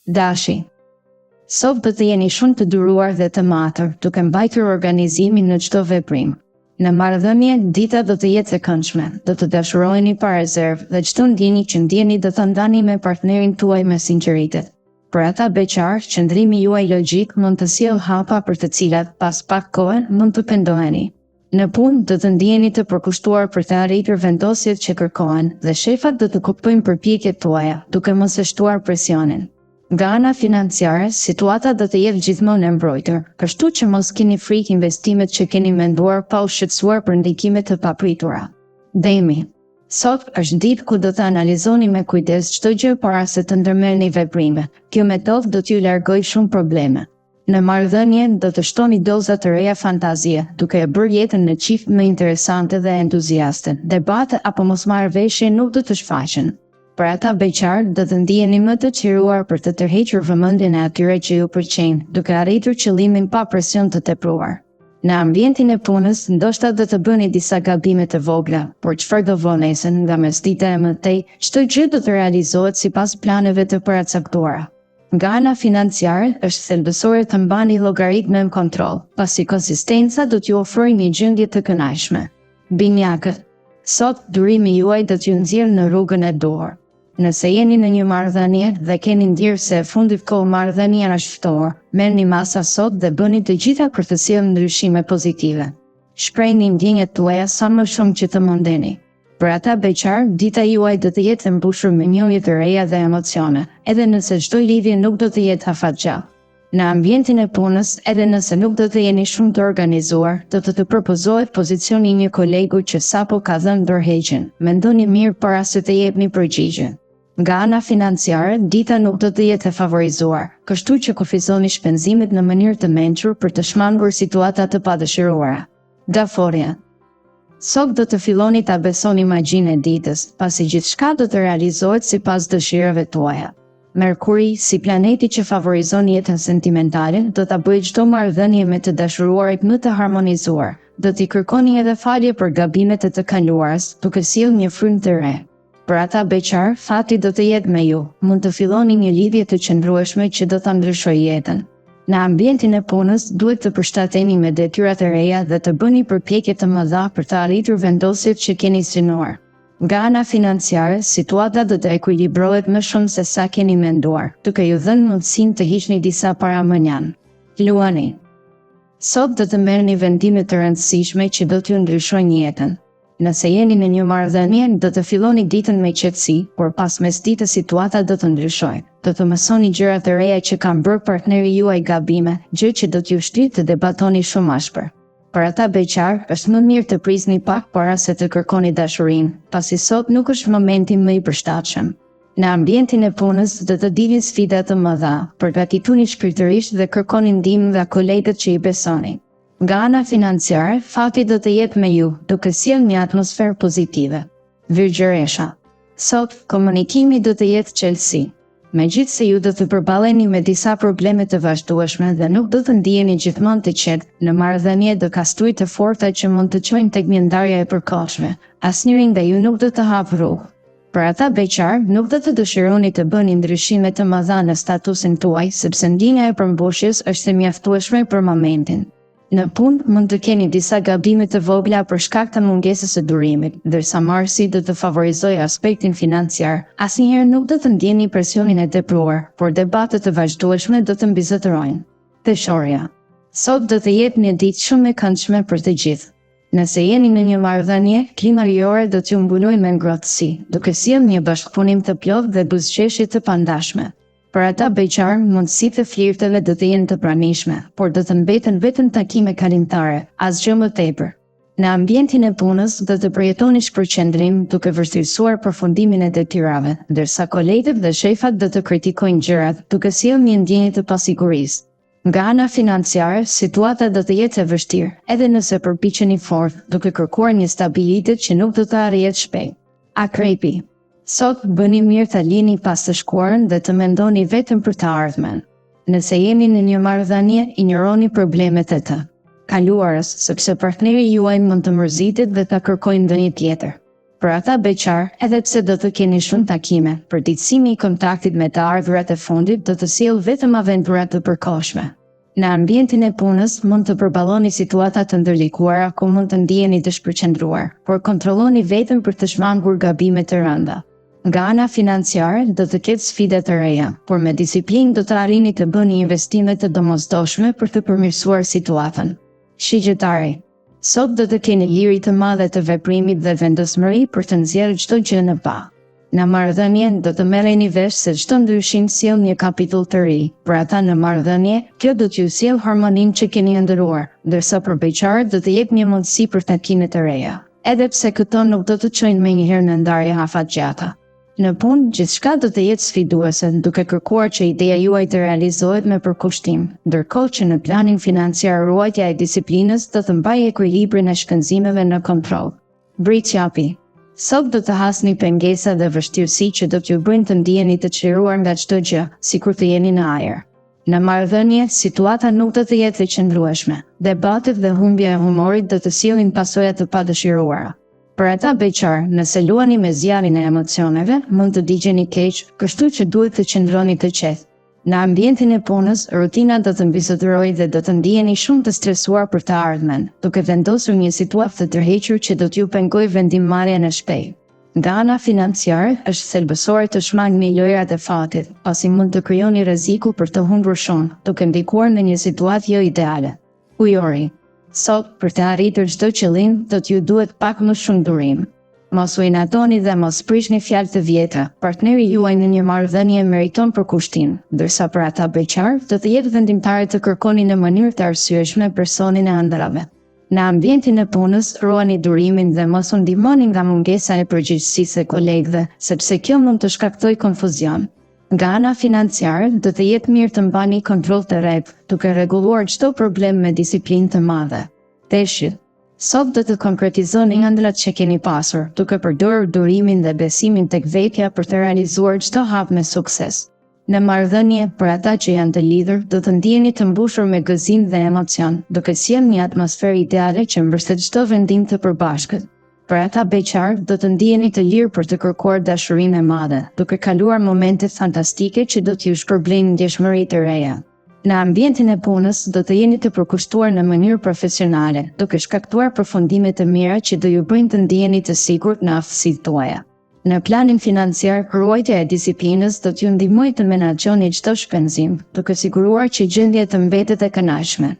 Dashi. Sot do të jeni shumë të duruar dhe të matur, duke mbajtur organizimin në çdo veprim. Në marrëdhënie, dita do të jetë e këndshme, do të dashuroheni pa rezervë dhe çdo ndjenjë që ndjeni do ta ndani me partnerin tuaj me sinqeritet. Për ata beqarë, qëndrimi juaj logjik mund të sjellë hapa për të cilat, pas pak kohe, mund të pendoheni. Në punë, do të ndiheni të përkushtuar për të arritur vendosjet që kërkohen dhe shefat do të kuptojnë përpjekjet tuaja, duke mos e shtuar presionin. Nga ana financiare, situata do të jetë gjithmonë e mbrojtur, kështu që mos kini frikë investimet që keni menduar pa u shqetësuar për ndikime të papritura. Demi. Sot është ditë ku do të analizoni me kujdes çdo gjë para se të ndërmerrni veprime. Kjo metodë do t'ju largojë shumë probleme. Në marrëdhënie, do të shtoni doza të reja fantazie, duke e bërë jetën në çift më interesante dhe entuziaste. Debate apo mosmarrëveshje nuk do të shfaqen. Për ata beqarë, do të ndiheni më të çliruar për të tërhequr vëmendjen e atyre që ju pëlqejnë, duke arritur qëllimin pa presion të tepruar. Në ambientin e punës, ndoshta do të bëni disa gabime të vogla, por çfarëdo vonese, nga mesdita e më tej, çdo gjë do të realizohet sipas planeve të paracaktuara. Nga ana financiare, është thelbësore të mbani llogaritë nën kontroll, pasi konsistenca do t'ju ofrojë një gjendje të kënaqshme. Binjakët, Sot, durimi juaj do t'ju nxjerrë në rrugën e duhur. Nëse jeni në një marrëdhënie dhe keni ndjerë se e fundit kohë marrëdhënia është ftohur, merrni masa sot dhe bëni të gjitha për të sjellë ndryshime pozitive. Shprehni ndjenjat tuaja sa më shumë që të mundeni. Për ata beqarë, dita juaj do të jetë e mbushur me njohje të reja dhe emocione, edhe nëse çdo lidhje nuk do të jetë afatgjatë. Në ambientin e punës, edhe nëse nuk do të jeni shumë të organizuar, do të të propozohet pozicioni i një kolegu që sapo ka dhënë dorëheqjen. Mendoni mirë para se të jepni përgjigje. Nga ana financiare, dita nuk do të jetë e favorizuar, kështu që kufizoni shpenzimet në mënyrë të mençur për të shmangur situata të padëshiruara. Gaforrja. Sot do të filloni ta besoni magjinë e ditës, pasi gjithçka do të realizohet sipas dëshirave tuaja. Merkuri, si planeti që favorizon jetën sentimentale, do ta bëjë çdo marrëdhënie me të dashuruarit më të harmonizuar. Do t'i kërkoni edhe falje për gabimet e të kaluarës, duke sjellë një frymë të re. Për ata beqarë, fati do të jetë me ju. Mund të filloni një lidhje të qëndrueshme që do ta ndryshojë jetën. Në ambientin e punës, duhet të përshtateni me detyrat e reja dhe të bëni përpjekje të mëdha për të arritur vendosjet që keni synuar. Nga ana financiare, situata do të ekuilibrohet më shumë se sa keni menduar, duke ju dhënë mundësinë të hiqni disa para mënjanë. Luani. Sot do të merrni vendime të rëndësishme që do t'ju ndryshojnë jetën. Nëse jeni në një marrëdhënie, do të filloni ditën me qetësi, por pas mesditës situata do të ndryshojë. Do të mësoni gjëra të reja që ka bërë partneri juaj gabime, gjë që do t'ju shtyjë të debatoni shumë ashpër. Për ata beqarë, është më mirë të prisni pak para se të kërkoni dashurinë, pasi sot nuk është momenti më i përshtatshëm. Në ambientin e punës do të dilin sfida të mëdha, përgatituni shpirtërisht dhe kërkoni ndihmë nga kolegët që i besoni. Nga ana financiare, fati do të jetë me ju, duke sjellë një atmosferë pozitive. Virgjëresha. Sot, komunikimi do të jetë çelësi. Megjithëse ju do të përballeni me disa probleme të vazhdueshme dhe nuk do të ndiheni gjithmonë të qetë, në marrëdhënie do ka stuhi të forta që mund të çojnë tek një ndarje e përkohshme. Asnjëri nga ju nuk do të hapë rrugë. Për ata beqarë, nuk do të dëshironi të bëni ndryshime të mëdha në statusin tuaj, sepse ndjenja e përmbushjes është e mjaftueshme për momentin. Në punë, mund të keni disa gabime të vogla për shkak të mungesës së durimit, ndërsa Marsi do të favorizojë aspektin financiar. Asnjëherë nuk do të ndjeni presionin e tepruar, por debate të vazhdueshme do të mbizotërojnë. Peshorja. Sot do të jetë një ditë shumë e këndshme për të gjithë. Nëse jeni në një marrëdhënie, klima hyjore do t'ju mbulojë me ngrohtësi, duke sjellë një bashkëpunim të plotë dhe buzëqeshje të pandashme. Për ata beqarë, mundësitë e flirteve do të jenë të pranishme, por do të mbeten vetëm takime kalimtare, asgjë më tepër. Në ambientin e punës, do të përjetoni shpërqendrim, duke vështirësuar përfundimin e detyrave, ndërsa kolegët dhe shefat do të kritikojnë gjërat, duke sjellë një ndjenjë të pasigurisë. Nga ana financiare, situata do të jetë e vështirë, edhe nëse përpiqeni fort, duke kërkuar një stabilitet që nuk do të arrihet shpejt. Akrepi. Sot, bëni mirë ta lini pas të shkuarën dhe të mendoni vetëm për të ardhmen. Nëse jeni në një marrëdhënie, injoroni problemet e të kaluarës, sepse partneri juaj mund të mërzitet dhe ta kërkojë ndonjë tjetër. Për ata beqarë, edhe pse do të keni shumë takime, përditësimi i kontaktit me të ardhurat e fundit do të sjellë vetëm aventura të përkohshme. Në ambientin e punës, mund të përballoni situata të ndërlikuara ku mund të ndiheni të shpërqendruar, por kontrolloni veten për të shmangur gabime të rënda. Nga ana financiare, do të ketë sfida të reja, por me disiplinë do të arrini të bëni investime të domosdoshme për të përmirësuar situatën. Shigjetari. Sot do të keni liri të madhe të veprimit dhe vendosmëri për të nxjerrë çdo gjë në pah. Në marrëdhënie, do të merreni vesh se çdo ndryshim sjell një kapitull të ri. Për ata në marrëdhënie, kjo do t'ju sjellë harmoninë që keni ëndërruar, ndërsa për beqarët do të jetë një mundësi për takime të reja. Edhe pse këto nuk do të çojnë menjëherë në ndarje afatgjata. Në punë, gjithçka do të jetë sfiduese, duke kërkuar që ideja juaj të realizohet me përkushtim, ndërkohë që në planin financiar ruajtja e disiplinës do të mbajë ekuilibrin e shpenzimeve në kontroll. Bricjapi. Sot do të hasni pengesa dhe vështirësi që do t'ju bëjnë të ndiheni të çliruar nga çdo gjë, sikur të jeni në ajër. Në marrëdhënie, situata nuk do të jetë e qëndrueshme. Debatet dhe humbja e humorit do të sjellin pasoja të padëshiruara. Për ata beqarë, nëse luani me zjarrin e emocioneve, mund të digjeni keq, kështu që duhet të qëndroni të qetë. Në ambientin e punës, rutina do të mbizotërojë dhe do të ndiheni shumë të stresuar për të ardhmen, duke vendosur një situatë të tërhequr që do t'ju pengojë vendimmarrjen e shpejtë. Nga ana financiare, është thelbësore të shmangni lojërat e fatit, pasi mund të krijoni rreziku për të humbur shumë, duke ndikuar në një situatë jo ideale. Ujori. Sot, për të arritur çdo qëllim, do t'ju duhet pak më shumë durim. Mos u inatoni dhe mos prishni fjalë të vjetra. Partneri juaj në një marrëdhënie meriton përkushtim, ndërsa për ata beqarë, do të jetë vendimtare të kërkoni në mënyrë të arsyeshme personin e ëndrrave. Në ambientin e punës, ruani durimin dhe mos u ndihmoni nga mungesa e përgjegjësisë së kolegëve, sepse kjo mund të shkaktojë konfuzion. Nga ana financiare, do të jetë mirë të mbani kontroll të rreptë, duke rregulluar çdo problem me disiplinë të madhe. Peshqit. Sot do të konkretizoni ëndrrat që keni pasur, duke përdorur durimin dhe besimin tek vetja për të realizuar çdo hap me sukses. Në marrëdhënie, për ata që janë të lidhur, do të ndiheni të mbushur me gëzim dhe emocion, duke sjellë një atmosferë ideale që mbështet çdo vendim të përbashkët. Për ata beqarë, do të ndiheni të lirë për të kërkuar dashurinë e madhe, duke kaluar momente fantastike që do t'ju shpërblejnë ndjeshmëri të reja. Në ambientin e punës, do të jeni të përkushtuar në mënyrë profesionale, duke shkaktuar përfundime të mira që do ju bëjnë të ndiheni të sigurt në aftësitë tuaja. Në planin financiar, ruajtja e disiplinës do t'ju ndihmojë të menaxhoni çdo shpenzim, duke siguruar që gjendja të mbetet e kënaqshme.